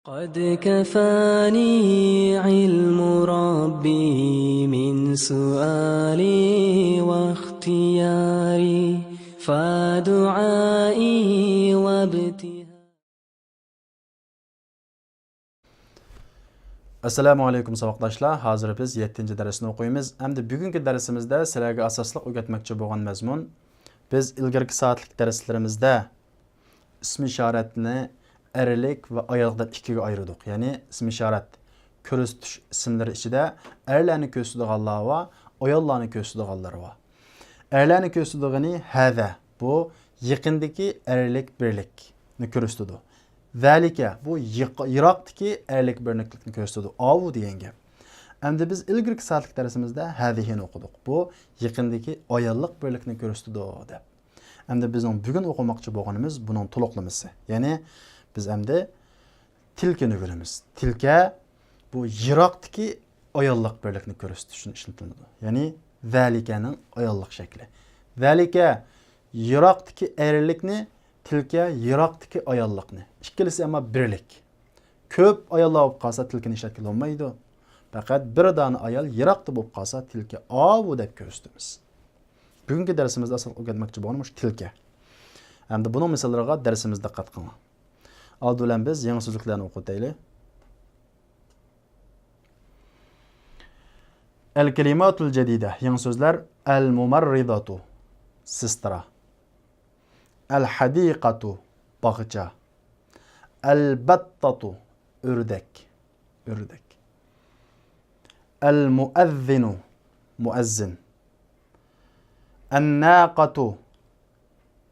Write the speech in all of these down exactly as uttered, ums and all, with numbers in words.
قد كفاني علم ربي من سؤالي واختياري، فدعائي وابتهالي. ئەسسالامۇ ئەلەيكۇم ساۋاقداشلار، ھازىر بىز يەتتىنچى دەرسنى ئوقۇيمىز. ئەمدى بۈگۈنكى دەرسىمىزدە سىلەرگە ئاساسلىق ئۆگەتمەكچى بولغان مەزمۇن، بىز ئىلگىرىكى سائەتلىك دەرسلىرىمىزدە ئىسمى ئىشارەتنى ئەرلىك ۋە ئاياللىق دەپ ئىككىگە ئايرىدۇق. يەنى ئىسمى ئىشارەت كۆرسىتىش ئىسىملىرى ئىچىدە ئەرلەرنى كۆرسىتىدىغانلار بار، ئاياللارنى كۆرسىتىدىغانلار بار. ئەرلەرنى كۆرسىتىدىغىنى ھەزە، بۇ يېقىندىكى ئەرلىك بىرلىكنى كۆرسىتىدۇ. زەلىكە، بۇ يىق-، يىراقتىكى ئەرلىك بىرلىكنى كۆرسىتىدۇ. ئاۋۇ دېگەن گەپ. ئەمدى بىز ئىلگىرىكى سائەتلىك دەرسىمىزدە ھەزىھىنى ئوقۇدۇق. بۇ يېقىندىكى ئاياللىق بىرلىكنى كۆرسىتىدۇ دەپ. ئەمدى بىزنىڭ بۈگۈن ئوقۇماقچى بولغىنىمىز بۇنىڭ تولۇقلىمىسى. يەنى بىز ئەمدى تىلكىنى ئۆگىنىمىز. تىلكە بۇ يىراقتىكى ئاياللىق بىرلىكنى كۆرسىتىش ئۈچۈن ئىشلىتىلىدۇ. يەنى زەلىكەنىڭ ئاياللىق شەكلى. زەلىكە يىراقتىكى ئەرلىكنى، تىلكە يىراقتىكى ئاياللىقنى. ئىككىلىسى ئەمما بىرلىك. كۆپ ئاياللار بولۇپ قالسا تىلكىنى ئىشلەتكىلى بولمايدۇ. پەقەت بىر دانە ئايال يىراقتا بولۇپ قالسا تىلكە ئاۋۇ دەپ كۆرسىتىمىز. بۈگۈنكى دەرسىمىزدە ئاساسلىق ئۆگەتمەكچى بولغىنىمىز مۇشۇ تىلكە. ئەمدى بۇنىڭ مىساللىرىغا دەرسىمىزدە دىققەت قىلىڭ. ئالدى بىلەن بىز يېڭى سۆزلۈكلەرنى ئوقۇۋېتەيلى. ئەل كەلىماتۇل جەدىدە، يېڭى سۆزلەر. ئەل مۇمەررىداتۇ، سېسترا. ئەل ھەدىقەتۇ، باغچا. ئەل بەتتاتۇ، ئۆردەك. ئۆردەك. ئەل مۇئەززىنۇ، مۇئەززىن. ئەن ناقەتۇ،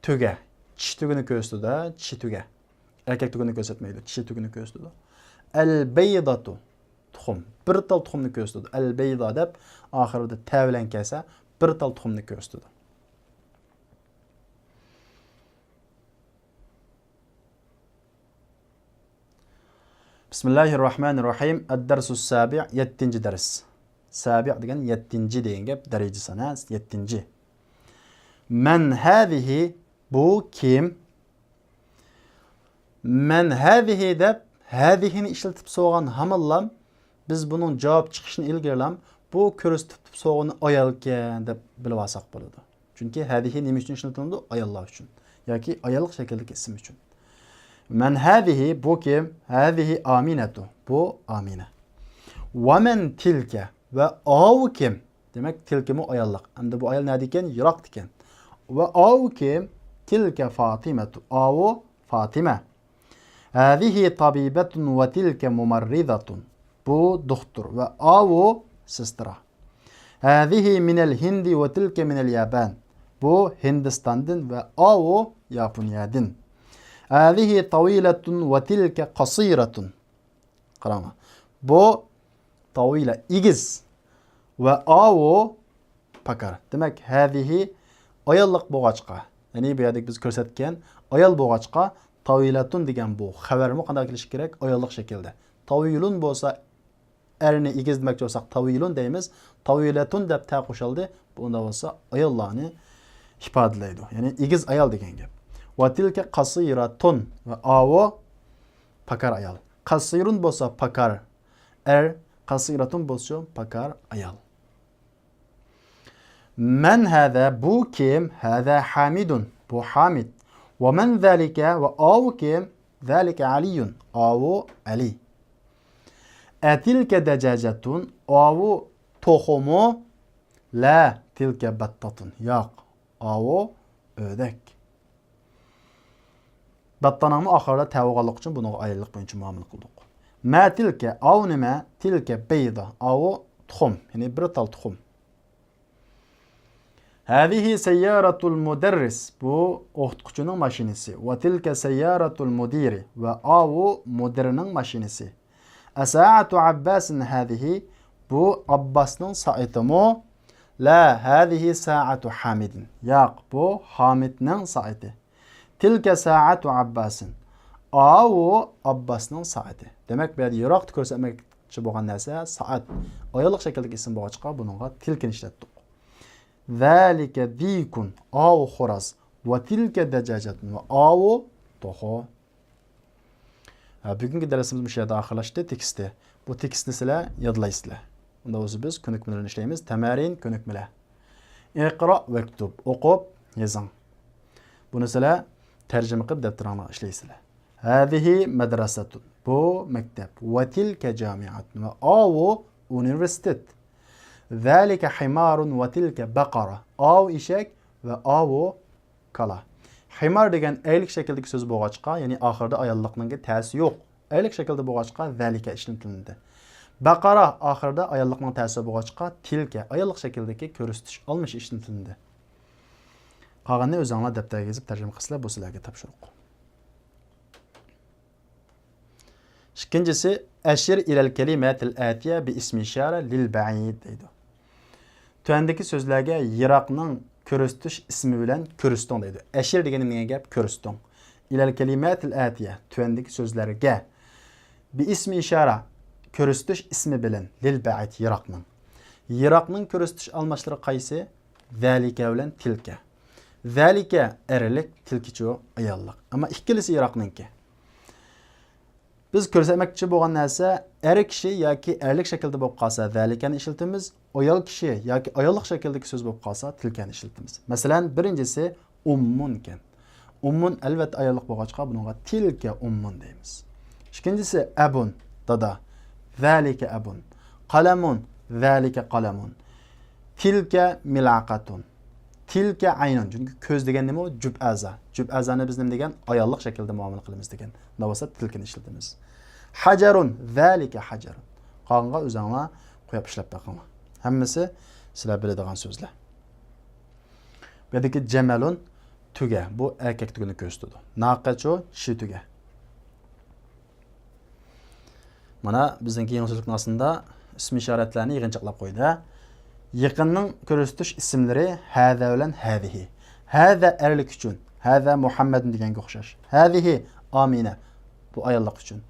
تۆگە. چىشى تۆگىنى كۆرسىتىدۇ، چىشى تۆگە. ئەركەك تۆگىنى كۆرسەتمەيدۇ، چىشى تۆگىنى كۆرسىتىدۇ. ئەل بەيداتۇ، تۇخۇم. بىر تال تۇخۇمنى كۆرسىتىدۇ. ئەل بەيدا دەپ ئاخىرىدا تە بىلەن كەلسە، بىر تال تۇخۇمنى كۆرسىتىدۇ. بىسمىللاھىررەھمانىررەھىم. ئەددەرسۇس سابىئ، يەتتىنچى دەرس. سابىئ دېگەن يەتتىنچى دېگەن گەپ، دەرىجە سان، ھە، يەتتىنچى. مەن ھەزىھى، بۇ كىم؟ مەن ھەزىھى دەپ ھەزىھىنى ئىشلىتىپ سورىغان ھامانلام، بىز بۇنىڭ جاۋاب چىقىشىنى ئىلگىرىلەم، بۇ كۆرسىتىپ سورىغىنى ئايالكەن دەپ بىلىۋالساق بولىدۇ. چۈنكى ھەزىھى نېمە ئۈچۈن ئىشلىتىلىدۇ؟ ئاياللار ئۈچۈن. ياكى ئاياللىق شەكىلدىكى ئىسىم ئۈچۈن. مەن ھەزىھى، بۇ كىم؟ ھەزىھى ئامىنەتۇ، بۇ ئامىنە. ۋە مەن تىلكە، ۋە ئاۋۇ كىم؟ دېمەك، تىلكىمۇ ئاياللىق. ئەمدى بۇ ئايال نەدىكەن؟ يىراقتىكەن. ۋە ئاۋۇ كىم؟ تىلكە فاتىمەتۇ، ئاۋۇ فاتىمە. ھەزىھى تابىبەتۇن ۋە تىلكە مۇمەررىزەتۇن. بۇ دوختۇر ۋە ئاۋۇ سېسترا. ھەزىھى مىنەل ھىندى ۋە تىلكە مىنەل يابان. بۇ ھىندىستاندىن ۋە ئاۋۇ ياپونىيەدىن. ھەزىھى تاۋىلەتۇن ۋە تىلكە قاسىرەتۇن. قاراڭلار. بۇ تاۋىلە، ئېگىز، ۋە ئاۋۇ پاكار. دېمەك، ھەزىھى ئاياللىق بولغاچقا، يەنى بۇ يەردىكى بىز كۆرسەتكەن ئايال بولغاچقا، تاۋىلەتۇن دېگەن بۇ خەۋەرمۇ قانداق كېلىشى كېرەك؟ ئاياللىق شەكىلدە. تاۋىلۇن بولسا، ئەرنى ئېگىز دېمەكچى بولساق، تاۋىلۇن دەيمىز. تاۋىلەتۇن دەپ تە قوشۇلدى. بۇ ئۇنداق بولسا ئاياللارنى ئىپادىلەيدۇ. يەنى ئېگىز ئايال دېگەن گەپ. ۋە تىلكە قاسىرەتۇن، ۋە ئاۋۇ پاكار ئايال. قاسىرۇن بولسا پاكار ئەر، قاسىرەتۇن بولسا پاكار ئايال. مەن ھەزە، بۇ كىم؟ ھەزە ھامىدۇن، بۇ ھامىد. ۋە مەن زەلىكە، ۋە ئاۋۇ كىم؟ زەلىكە ئەلىيۇن، ئاۋۇ ئەلى. ئەتىلكە دەجاجەتۇن، ئاۋۇ توخۇمۇ؟ لا، تىلكە بەتتاتۇن، ياق، ئاۋۇ ئۆردەك. بەتتانىڭمۇ ئاخىرىدا تە بولغانلىقى ئۈچۈن بۇنىڭغا ئايرىلىق بويىچە مۇئامىلە قىلدۇق. مە تىلكە، ئاۋۇ نېمە؟ تىلكە بەيدا، ئاۋۇ تۇخۇم، يەنى بىر تال تۇخۇم. ھەزىھى سەييارەتۇل مۇدەررىس، بۇ ئوقۇتقۇچىنىڭ ماشىنىسى. ۋە تىلكە سەييارەتۇل مۇدىرى، ۋە ئاۋۇ مۇدىرنىڭ ماشىنىسى. ئەسائەتۇ ئەبباسىن ھەزىھى، بۇ ئابباسنىڭ سائىتىمۇ؟ لا، ھەزىھى سائەتۇ ھامىدىن. ياق، بۇ ھامىدنىڭ سائىتى. تىلكە سائەتۇ ئەبباسىن. ئاۋۇ ئابباسنىڭ سائىتى. دېمەك، بۇ يەردە يىراقتا كۆرسەتمەكچى بولغان نەرسە سائەت. ئاياللىق شەكىلدىكى ئىسىم بولغاچقا، بۇنىڭغا تىلكىنى ئىشلەتتۇق. زەلىكە دىكۇن، ئاۋۇ خوراز. ۋە تىلكە دەجاجەتۇن، ۋە ئاۋۇ توخۇ. ھە، بۈگۈنكى دەرسىمىز مۇشۇ يەردە ئاخىرلاشتى، تېكىستى. بۇ تېكىستنى سىلەر يادلايسىلەر. ئۇنداق بولسا بىز كۆنۈكمىلەرنى ئىشلەيمىز. تەمارىن، كۆنۈكمىلەر. ئىقرا ۋەكتۇب، ئوقۇپ يېزىڭ. بۇنى سىلەر تەرجىمە قىلىپ دەپتىرىڭلارغا ئىشلەيسىلەر. ھەزىھى مەدرەسەتۇن، بۇ مەكتەپ. ۋە تىلكە جامىئەتۇن، ۋە ئاۋۇ ئۇنىۋېرسىتېت. زەلىكە ھىمارۇن ۋە تىلكە بەقارە، ئاۋۇ ئېشەك ۋە ئاۋۇ كالا. ھىمار دېگەن ئەرلىك شەكىلدىكى سۆز بولغاچقا، يەنى ئاخىرىدا ئاياللىقنىڭكى تەسى يوق. ئەرلىك شەكىلدە بولغاچقا، زەلىكە ئىشلىتىلدى. بەقارە ئاخىرىدا ئاياللىقنىڭ تەسى بولغاچقا، تىلكە ئاياللىق شەكىلدىكى كۆرسىتىش ئالمىشى ئىشلىتىلدى. قالغىنىنى ئۆزۈڭلار دەپتەرگە يېزىپ تەرجىمە قىلسىلەر، بۇ سىلەرگە تاپشۇرۇق. ئىككىنچىسى، ئەشىر ئىلەل كەلىمەتىل ئەتىيە بى ئىسمى ئىشارە لىل بەئىد دەيدۇ. تۆۋەندىكى سۆزلەرگە يىراقنىڭ كۆرسىتىش ئىسمى بىلەن كۆرسىتىڭ دەيدۇ. ئەشىر دېگىنى نېمە گەپ؟ كۆرسىتىڭ. ئىلەل كەلىمەتىل ئەتىيە، تۆۋەندىكى سۆزلەرگە. بى ئىسمى ئىشارە، كۆرسىتىش ئىسمى بىلەن، لىل بەئىد، يىراقنىڭ. يىراقنىڭ كۆرسىتىش ئالماشلىرى قايسى؟ زەلىكە بىلەن تىلكە. زەلىكە ئەرلىك، تىلكىچۇ ئاياللىق. ئەمما ئىككىلىسى يىراقنىڭكى. بىز كۆرسەتمەكچى بولغان نەرسە، ئەر كىشى ياكى ئەرلىك شەكىلدە بولۇپ قالسا، زەلىكەنى ئىشلىتىمىز. ئايال كىشى ياكى ئاياللىق شەكىلدىكى سۆز بولۇپ قالسا، تىلكەنى ئىشلىتىمىز. مەسىلەن، بىرىنچىسى ئۇممۇن ئىكەن. ئۇممۇن ئەلۋەتتە ئاياللىق بولغاچقا، بۇنىڭغا تىلكە ئۇممۇن دەيمىز. ئىككىنچىسى ئەبۇن، دادا. زەلىكە ئەبۇن. قەلەمۇن، زەلىكە قەلەمۇن. تىلكە مىلئەقەتۇن. تىلكە ئەينۇن. چۈنكى كۆز دېگەن نېمە ئۇ؟ جۈپ ئەزا. جۈپ ئەزانى بىز نېمە دېگەن؟ ئاياللىق شەكىلدە مۇئامىلە قىلىمىز دېگەن. ئۇنداق بولسا تىلكىنى ئىشلىتىمىز. ھەجەرۇن، زەلىكە ھەجەرۇن. قالغانغا ئۆزۈڭلار قويۇپ ئىشلەپ بېقىڭلار. ھەممىسى سىلەر بىلىدىغان سۆزلەر. بۇ يەردىكى جەمەلۇن، تۆگە. بۇ ئەركەك تۆگىنى كۆرسىتىدۇ. ناقەچۇ، چىشى تۆگە. مانا بىزنىڭكى يېڭى سۆزلۈكنىڭ ئاستىدا ئىسمى ئىشارەتلەرنى يىغىنچاقلاپ قويدى. يېقىننىڭ كۆرسىتىش ئىسىملىرى ھەزە بىلەن ھەزىھى. ھەزە ئەرلىك ئۈچۈن، ھەزە مۇھەممەدۇن دېگەنگە ئوخشاش. ھەزىھى ئامىنە، بۇ ئاياللىق ئۈچۈن.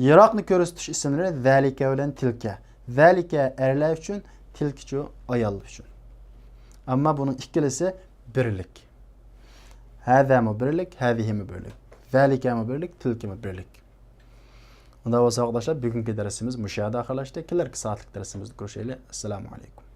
يىراقنى كۆرسىتىش ئىسىملىرى زەلىكە بىلەن تىلكە. زەلىكە ئەرلەر ئۈچۈن، تىلكىچۇ ئاياللار ئۈچۈن. ئەمما بۇنىڭ ئىككىلىسى بىرلىك. ھەزەمۇ بىرلىك، ھەزىھىمۇ بىرلىك. زەلىكەمۇ بىرلىك، تىلكىمۇ بىرلىك. ئۇنداق بولسا ئاقداشلار، بۈگۈنكى دەرسىمىز مۇشۇ يەردە ئاخىرلاشتى. كېلەركى سائەتلىك دەرسىمىزدە كۆرۈشەيلى. ئەسسالامۇ ئەلەيكۇم.